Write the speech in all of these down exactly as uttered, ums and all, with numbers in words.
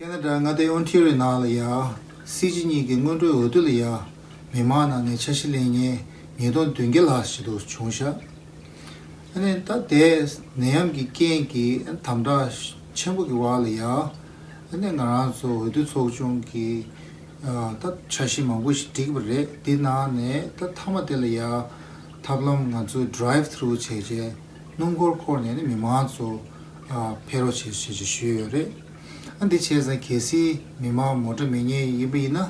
ཁེ་ན་ཌ་མངའ་སྡེ་ཨོན་ཊེ་རི་ཡོ་ནང་ལ་ཡ་སྲིད་སྤྱི་གཉིས་ཀྱི་སྔོན་འགྲོའི་འོས་བསྡུ་ལ་ཡ་མི་མང་ནང་ནས་འཆར་གཞི་ལེན་མཁན་ཉིས་སྟོང་བདུན་བརྒྱ་ལྷག་ཞིག་ཏུ་བྱུང་ཤག་ཨ་ནི་ད་དེ་ནད་ཡམས་ཀྱི་རྐྱེན་གྱིས་དམ་དྲག་ཆེན་པོ་གི་འོག་ལ་ཡ་ཨ་ནི་ང་རང་ཚོ་འོས་བསྡུ་ཚོགས་ཆུང་གིས་ད་འཆར་གཞི་མང་པོ་ཞིག་བསྒྲིགས་པ་རེད། དེ་ནང་ནས་ད་མཐའ་མ་དེ་ལ་ཡ་ཐབས་ལམ་ང་ཚོས་drive through་བྱས་རྗེས་སྣུམ་འཁོར་འཁོར་ནས་ནི་མི་མང་ཚོ་ཕེབས་རོགས་བྱེད་ཞེས་ཞུས་ཡོད་རེད། ཨ་འདི་བྱས་ཙང་གལ་སྲིད་མི་མང་མོ་ཊ་མེད་མཁན་ཡིན་པ་ཡིན་ན་ཨ་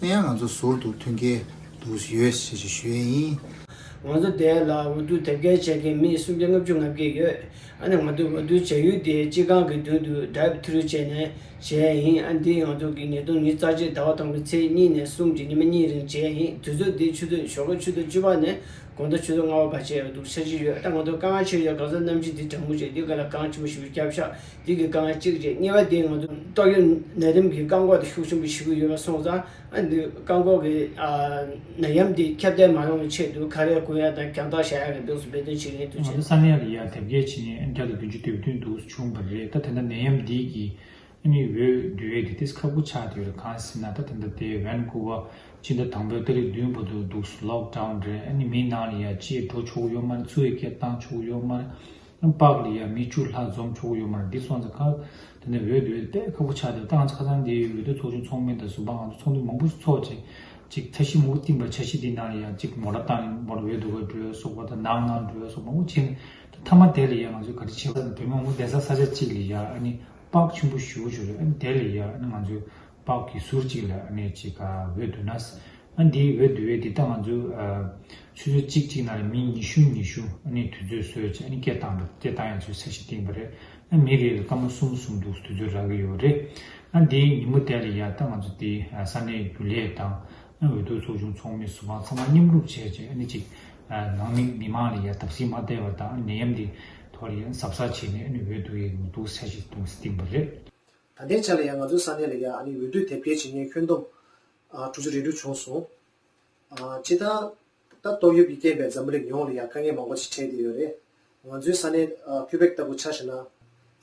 ཡང་ང་ཚོ་ཟུར་དུ་མཐུན་རྐྱེན་འདུག་ཡོད་ཞེས་ཞུ་ཡས་ཡིན། ང་ཚོ་དེ་ལ་འོས་བསྡུ་དེབ་སྐྱེལ་བྱེད་མཁན་མི་སུམ་བརྒྱ་ལྔ་བཅུ་ང་བརྒྱད་ཡོད། ཨ་ནི་ང་ཚོ་འོས་བསྡུ་བྱ་ཡུལ་དེ་སྤྱི་ཁང་གི་མདུན་དུ་drive through་བྱས་ནས་བྱས་ཡིན། ཨ་འདི་ང་ཚོ་གི་ཉིས་སྟོང་ཉི་ཤུ་རྩ་གཅིག་ཟླ་བ་དང་པོའི་ཚེས་གཉིས་ནས་གསུམ་གྱི་ཉི་མ་གཉིས་རིང་བྱས་ཡིན། དུས་ཚོད་འདི་ཆུ་ཚོད་ཞོགས་པ་ཆུ་ཚོད་བཅུ་པ་ནས་དགོང་དག་ཆུ་ཚོད་ལྔ་པ་བར་བྱས་ཡོད་འདུག་འཆར་གཞི་ཡོད། ད་ང་ཚོ་དཀའ་ངལ་ཆེ་ཡོད། གང་ཟག་གནམ་གཤིས་འདི་གྲང་མོ་བྱས་འདི་ག་ལ་གངས་ཆེན་པོ་ཞིག་བརྒྱབ་ཤག་འདི་གི་དཀའ་ངལ་གཅིག་བྱས། གཉིས་པ་དེ་ང་ཚོ་ཏོག་དབྱིབས་ནད་རིམས་ཀྱི་བཀག་འགོག་དེ་ཤུགས་ཆེན་པོ་ཞིག་ཡོད་པ་སོང་ཙང་ཨ་འདི་བཀག་འགོག་གི་ཨ་ནད་ཡམས་འདི་ཁྱབ་གདལ་མ་ཡོང་བའི་ཆེད་དུ་ག་རེ་དགོས་ཡ་དང་རྒྱང་ཐག་བཞག་ཡ་གི་འདུག་སེ་འབད་བརྩོན་བྱེད་ཀྱི་ཡིན། ཐུགས་རྗེ་ཆེ། ང་ཚོ་ས་གནས་ལ་ཡ་དེབ་སྐྱེལ་བྱེད་མཁན་བརྒྱ་དང་བདུན་ཅུ་དོན་བདུན་འདུག་བྱུང་བ་རེད། ད་དེ་འདྲ་ནད་ཡམས་འདི་གི་ཨ་ནི་འོས་བསྡུ་ཡས་དེ་ཏིས་ཁག་པོ་ཆགས་བསྡད་ཡོད་རེད། གང་ཟེར་ན་ད་ད་ལྟ་དེ་ཝན་ཀུ་ཝར་ཕྱི་ཟླ་དང་པོའི་ཏ་རིག་བདུན་བར་དུ་འདུག་སེ་ལོག་ཌའོན་རེད། ཨ་ནི་མི་ནང་ལ་ཡ་ཅིག་འགྲོ་ཆོག་གི་ཡོད་མ་རེད། ཚུར་ཡ་སྐད་བཏང་ཆོག་གི་ཡོད་མ་རེད། ཨ་པག་ལ་ཡ་མི་བཅུ་ལྷག་འཛོམས་ཆོག་གི་ཡོད་མ་རེད། འདི་སོང་ཙང་ཁ་དེ་ནས་འོས་བསྡུ་ཡས་དེ་དཔེ་ཁག་པོ་ཆགས་བསྡད་ཡོད། ད་ང་ཚོ་ཁ་སང་དེ་འོས་བསྡུ་ཚོགས་ཆུང་ཚོགས་མི་དང་ཟུར་པ་ང་ཚོ་ཚོགས་འདུ་མང་པོ་ཞིག་ཚོགས་བྱས་ཅིག་འཆར་གཞི་མང་པོ་བཏིང་བ། འཆར་གཞི་འདི་ནང་ལ་ཡ་ཅིག་མོ་ཊ་བཏང་ནས་མོ་ཊ་འོས་བསྡུ་ག་འགྲོ་ཡ་སོགས་པ་དང་ནང་ནང་འགྲོ་ཡ་སོགས་མང་པོ་བྱས་ནས་ད་མཐའ་མ་དེ་ལ་ཡ་ང་ཚོས་ག་རེ་བྱས་པ་ན་བོད་མི་མང་པོ་བསྡད་ས་ས་ཆ་གཅིག་ལ་ཡ་ཨ་ནི་པག་ཆེན་པོ་ཞེ་པོ་ཅིག་རེད། ཨ་ནི་དེ་ལ་ཡ་ཨ་ནི་ང་ཚོས་པག་གི་ཟུར་གཅིག་ལ་ཨ་ནི་ཅིག་ག་འོས་བསྡུ་ན། ཨ་འདིའི་འོས་བསྡུ་བའི་འདི་ལྟ་ང་ཚོས་ཨ་ཆུ་ཚོད་གཅིག་གཅིག་ནང་ལ་མི་ཉི་ཤུ་ཉི་ཤུ་ཨ་ནི་དུས་ཚོད་བཟོས་བྱས་ཨ་ནི་སྐད་བཏང་བ་སྐད་བཏང་ཡ་ཚོའི་འཆར་གཞི་བཏིང་བ་རེད། ཨ་མི་རེ་རེ་སྐར་མ་གསུམ་གསུམ་འདུག་དུས་ཚོད་རག་གི་ཡོད་རེད། ཨ་འདིའི་ཉིན་མོ་དེ་ལ་ཡ་ད་ང་ཚོ་དེ་ཨ་ས་གནས་རྒྱུན་ལས་དང་ཨ་འོས་བསྡུ་ཚོགས་ཆུང་ཚོགས་མི་ཟུར་པ་ཚང་མ་མཉམ་རུབ་བྱས་བྱས་ཨ་ནི་ཅིག་ཨ་ནང་མི་མི་མང་ལ་ཡ་བརྡབ་གསིག་མ་བསྡད་པ་དང་ཨ་ནད་ཡམས་འདི་ཐོག་ལ་ཡ་གཟབ་གཟབ་བྱས་ནས་ཨ་ནི་འོས་བསྡུ་ཡས་འདུག་འཆར་གཞི་འདུག་སེ་བཏིང་བ་རེད། ད་ལྟའི་ཆ་ལ་ཡང་ང་ཚོའི་ས་གནས་ལ་ཡང་ཨ་ནི་འོས་བསྡུ་དེབ་སྐྱེལ་བྱེད་མཁན་ཁྱོན་བསྡོམས་ཨ་དྲུག་ཅུ་རེ་དྲུག་བྱུང་སོང་། ཨ་སྤྱིར་བཏང་ད་ཏོག་དབྱིབས་ཀྱི་རྐྱེན་པས་འཛམ་བུ་གླིང་ཡོངས་ལ་ཡང་དཀའ་ངལ་མང་པོ་ཞིག་འཕྲད་བསྡད་ཡོད་རེད། ང་ཚོའི་ས་གནས་ཨ་ཁུ་བེག་ལྟ་བུ་ཆ་བཞག་ན་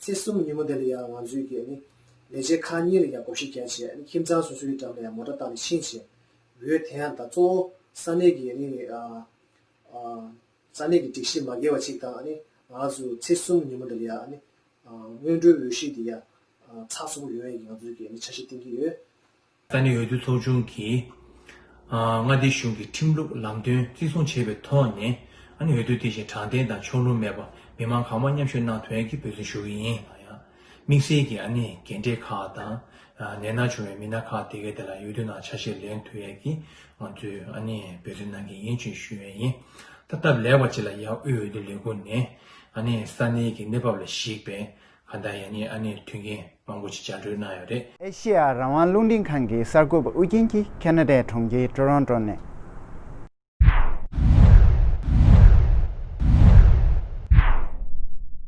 ཚེས་གསུམ་ཉིན་མོ་དེ་ལ་ཡང་ང་ཚོའི་གི་ཨ་ནི་ལས་བྱེད་ཁག་གཉིས་ལ་ཡང་སྒོ་ཕྱེ་བརྒྱབ་བྱས་ཨ་ནི་ཁྱིམ་ཚང་སོ་སོའི་འགྲམ་ལ་ཡང་མོ་ཊ་བཏང་ནས་ཕྱིན་བྱས་འོས་འདེམས་ཡ་དང་གཙོ་བོ་ས་གནས་ཀྱི་ཨ་ནི་ཨ། ས་གནས་ཀྱི་སྒྲིག་གཞི་མ་འགལ་བ་ཅིག་དང་ཨ་ནི་ང་ཚོ་ཚེས་གསུམ་ཉིན་མོ་འདི་ལ་ཡ་ཨ་ནི་སྔོན་འགྲོའི་འོས་གཞི་འདི་ཡ་ཚགས་ཚུད་པོ་ཡོང་ཡ་གི་ང་ཚོའི་གི་ཨ་ནི་འཆར་གཞི་བཏིང་གི་ཡོད། ས་གནས་འོས་བསྡུ་ཚོགས་ཆུང་གིས་མངའ་སྡེ་གཞུང་གི་ཁྲིམས་ལུགས་ལམ་སྟོན་བརྩི་སྲུང་བྱས་པའི་ཐོག་ནས་ཨ་ནི་འོས་བསྡུ་དེ་བཞིན་དྲང་བདེན་དང་ཕྱོགས་ལྷུང་མེད་པར་མི་མང་གང་མང་མཉམ་ཞུགས་གནང་ཐུབ་ཡ་གི་འབད་བརྩོན་ཞུ་གི་ཡིན། དམིགས་བསལ་གྱི་ཨ་ནི་རྒན་གྲས་ཁག་དང་ནད་མནར་བྱུང་བའི་མི་སྣ་ཁག་དེ་གའི་དེ་ལ་འོས་བསྡུ་ནང་ཆ་ཤས་ལེན་ཐུབ་ཡས་ཀྱི་ང་ཚོས་ཨ་ནི་འབད་བརྩོན་གནང་གི་ཡིན་ཅེས་ཞུ་ཡས་ཡིན། ད་སྟབས་ལེགས་པ་ཅིག་ལ་ཡང་དབུས་འོས་བསྡུ་ལས་ཁུངས་ནས་ཨ་ནི་ས་གནས་ཀྱི་གནས་བབ་ལ་གཞིགས་པའི་ག་འདྲ་ཡ་ནི་ཨ་ནི་མཐུན་རྐྱེན་མང་པོ་ཅིག་བཅར་འདྲི་གནང་ཡོད་རེད། ཨེ་ཤེ་ཡ་རང་དབང་རླུང་འཕྲིན་ཁང་གི་གསར་འགོད་པ་ཨུ་རྒྱན་གྱིས་ཁེ་ན་ཌའི་གྲོང་ཁྱེར་ཊོ་རོན་ཊོ་ནས་